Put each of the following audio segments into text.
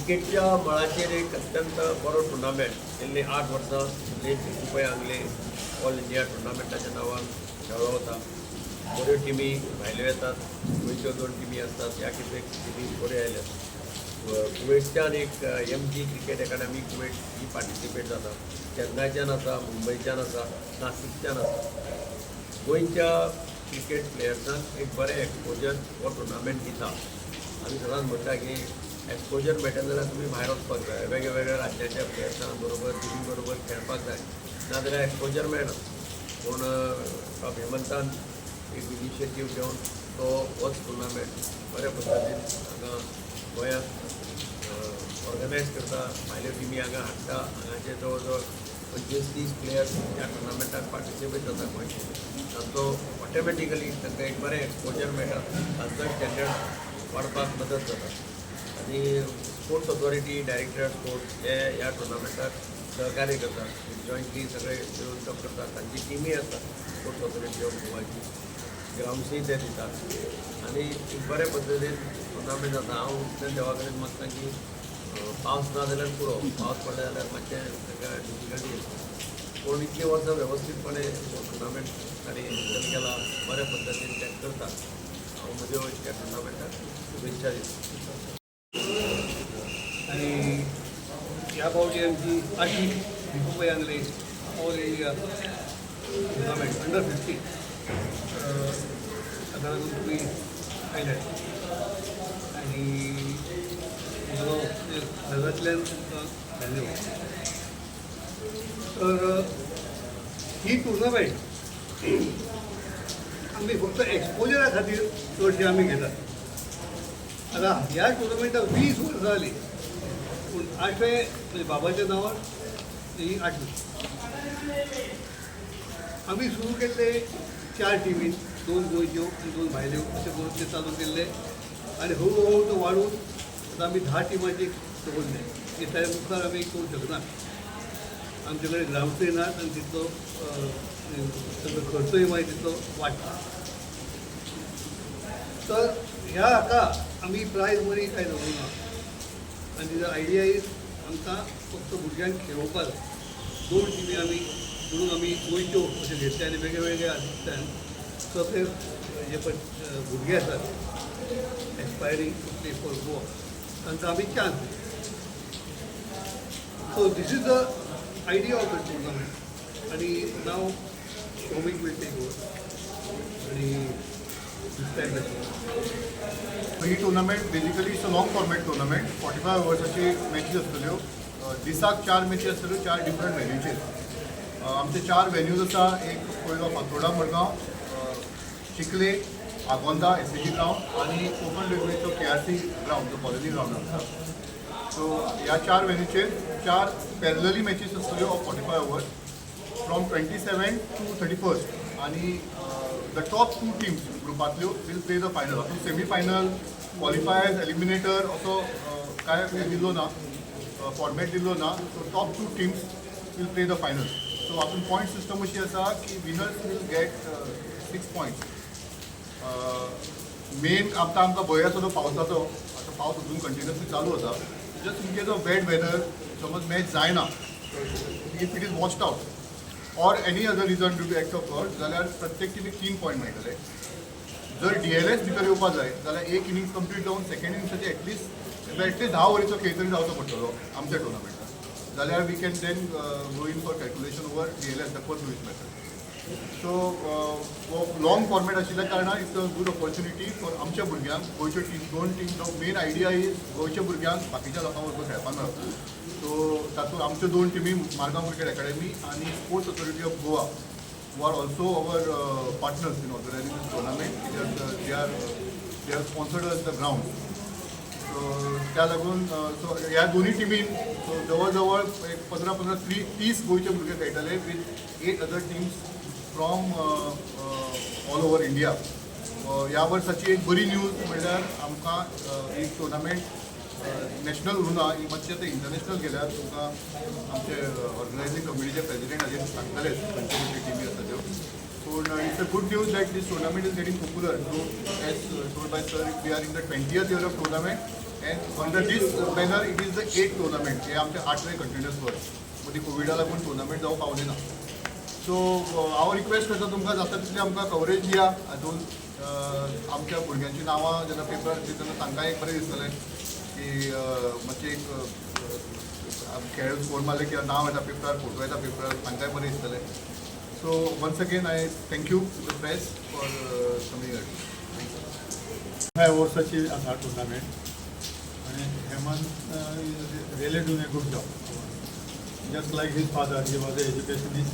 क्रिकेटच्या मळाचेर एक अत्यंत बरो टुर्नामेंट गेल्ली 8 वर्सां लेक भिकूभाई आंगले ऑल इंडिया टुर्नामेंटाच्या नांवान खेळ्ळो वता. बऱ्यो टिमी भायल्यो येतात, गोंयच्यो दोन टिमी आसतात. ह्या खेपेक टिमी बऱ्यो आयल्यात. कुवेटच्यान एक एमजी क्रिकेट एकाडमी कुवेट ही पार्टिसिपेट जाता. चेन्नयच्यान आसा, मुंबयच्यान आसा, नासिकच्यान आसा. गोंयच्या क्रिकेट प्लेयर्सांक एक बरें एक्सपोजर हो टुर्नामेंट दिता. आमी सदांच म्हणटा की एक्सपोजर मेळटा जाल्यार तुमी भायर वचपाक जाय, वेगळ्या वेगळ्या राज्याच्या प्लेयर्सां बरोबर, टिमी बरोबर खेळपाक जाय, नाजाल्यार एक्सपोजर मेळना. पूण बाब हेमंतान एक इनिशिएटीव घेवन तो होच टुर्नामेंट बऱ्या पद्दतीन हांगा गोंयांत ऑर्गनायज करता, भायल्यो टिमी हांगा हाडटा. हांगाचे जवळ जवळ 25-30 प्लेयर्स ह्या टुर्नामेंटात पार्टिसिपेट जाता गोंयचे. तांचो ऑटोमॅटिकली तांकां एक बरें एक्सपोजर मेळटा, तांचो स्टँडर्ड वाडपाक मदत जाता आनी स्पोर्ट्स ऑथॉरिटी, डायरेक्टर स्पोर्ट्स हे ह्या टुर्नामेंटाक सहकार्य करतात. जॉयंटली सगळे मेळून तो करतात. तांची टिमी आसा स्पोर्ट्स ऑथॉरिटी ऑफ गोवाची, ग्रावंड्सूय ते दितात आनी एक बरे पद्दतीन टुर्नामेंट जाता. हांव इतल्यान देवा कडेन मागता की पावस ना जाल्यार पुरो. पावस पडले जाल्यार मातशें ताका डिफिकल्टी येता. पूण इतलीं वर्सां वेवस्थीतपणे हो टुर्नामेंट तांणी हँडल केला, बऱ्या पद्दतीन ते करतात. हांव म्हज्यो ह्या टुर्नामेंटाक शुभेच्छा दिता. आणि ह्या फावटी आमची आठवी Bhikubhai Angle all India tournament under 15, ताका लागून तुमी आयल्यात आनी म्हजो काळजांतल्यान तुमकां धन्यवाद. तर ही टुर्नामेंट आमी फक्त एक्सपोजरा खातीर चडशी आमी घेतात. आतां ह्या टुर्नामेंटाक 20 वर्सां जालीं, पूण आठवे म्हणजे बाबाच्या नांवार ही आठवी. आमी सुरू केल्ले चार टिमी, दोन गोंयच्यो आनी दोन भायल्यो अशें करून ते चालू केल्ले आनी हळू हळू तो वाडून आतां आमी 10 टिमांची दवरले की त्या मुखार आमी करूंक शकना. आमचे कडेन ग्रावंडूय नात आनी तितलो तांचो खर्चूय मागीर तितलो वाडटा. तर ह्या हाका आमी प्रायज मनी कांय दवरूंक ना आनी the idea is आमकां फक्त भुरग्यांक खेळोवपाक जाय. दोन टिमी आमी म्हणून आमी गोंयच्यो अशें घेतले आनी वेगळे वेगळे हातूंतल्यान सगळे जे पळय भुरगे आसात एस्पायरींग टू प्ले फॉर गोवा, तांकां आमी चान्स दिता. So this is the idea of the tournament आणि now Shomik will take over आणि this time. He tournament basically it's a long format tournament. 45 ओवर्साची मॅची आसतल्यो. दिसाक चार मॅची आसतल्यो, चार डिफरंट व्हेन्यूचेर. आमचे चार व्हेन्यूज आसा. एक पयलो फातोर्डा मडगांव, चिखले, आगोंदा एसएजी ग्रावंड आनी कोकण रेल्वेचो केआरसी ग्रावंड, जो कॉलनी ग्रावंड आसा. सो ह्या चार व्हेन्यूचेर चार पॅरलली मॅचीस आसतल्यो of 45 overs from 27 to 31st आणि the top to teams ग्रुपांतल्यो will play the final. हातूंत सेमी फायनल, क्वॉलिफायर्स, एलिमिनेटर असो काय हें दिल्लो ना, फॉर्मेट दिल्लो ना. So top two teams will play the final. So हातूंत पॉयंट सिस्टम अशी आसा की winners will get 6 points. Main आतां आमकां भंय आसा तो पावसाचो. आतां पावस अजून कंटिन्युअसली चालू आसा. Just in case of bad weather, समज मॅच जायना, if it is washed out or any other reason due to act of God, जाल्यार प्रत्येक टिमीक तीन पॉयंट मेळटले. जर डीएलएस भितर येवपा जाय जाल्यार एक इनिंग्स कंप्लीट जावन सेकंड इनिंग्साचे एटलिस्ट 10 ओवरीचो खेळ तरी जावचो पडटलो आमच्या टुर्नामेंटात, जाल्यार we can then go in for calculation over DLS, Duckworth Lewis method. So हो लॉंग फॉर्मेट आशिल्ल्या कारणान it's a good opportunity for आमच्या भुरग्यांक, गोंयच्यो टीम, दोन team. The main idea is गोंयच्या भुरग्यांक बाकीच्या लोकां बरोबर खेळपाक मेळप. सो तातूंत आमच्यो दोन टिमी, मारगांव क्रिकेट एकाडमी आनी sports authority of Goa, who are also our partners in organizing this tournament because they are sponsored us the ground. So त्या लागून सो ह्या दोन्ही टिमीन सो जवळ जवळ एक 15 15 30 गोंयचे भुरगे खेळटाले with eight other teams from all over India. ह्या वर्साची एक बरी न्यूज म्हणल्यार आमकां एक टुर्नामेंट नॅशनल उरुना, ही मातशी आतां इंटरनॅशनल गेल्यार. तुमकां आमचे ऑर्गनायझींग कमिटीचे प्रेसिडेंट हाजेर सांगतलेच खंयच्यो खंयच्यो टिमी आसा त्यो. पूण it's a good news that this tournament is getting popular. So as told by sir, we are in the 20th year of tournament and under this banner it is the eighth tournament. हे आमचें आठवें continuous वर्स. मदीं कोविडा लागून tournament जावंक पावले ना. सो हांव रिक्वेस्ट करता तुमकां जाता तितली आमकां कवरेज दिया. हातून आमच्या भुरग्यांची नांवां जेन्ना पेपरार दिता तेन्ना तांकां एक बरें दिसतलें की मातशें एक खेळ स्कोर मारले किंवा नांव येता पेपरार, फोटो येता पेपरार, तांकांय बरें दिसतलें. So once again I thank you the press for coming. 5 वर्साची आसा टुर्नामेंट आनी Hemant is really doing a good job, just like his father. He was a educationist.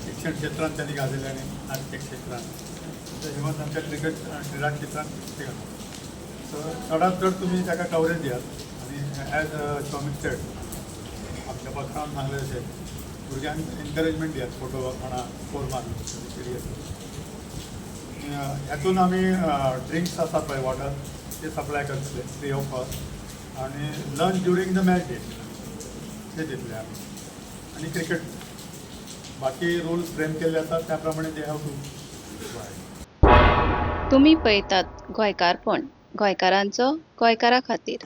शिक्षण क्षेत्रांत त्यांनी गाजयलें आनी नाट्य क्षेत्रांत. तर हेमंत आमच्या क्रिकेट क्रिडा क्षेत्रांत ते घातला. सो चडांत चड तुमी ताका कवरेज दियात आनी एज शॉमीक सेड, आमच्या पत्रान सांगलें तशें भुरग्यांक एनकरेजमेंट दियात. फोटो कोणा स्कोर मारलो सिरियस. हातून आमी ड्रिंक्स आसा पळय, वॉटर, ते सप्लाय करतले फ्री ऑफ कॉस्ट आनी lunch during the match day ते दितले आमी. आनी क्रिकेट बाकी रुल्स फ्रेम केल्ले आसा त्या प्रमाणे they have to. तुमी पळयतात गोंयकारपण, गोंयकारांचो गोंयकारा खातीर.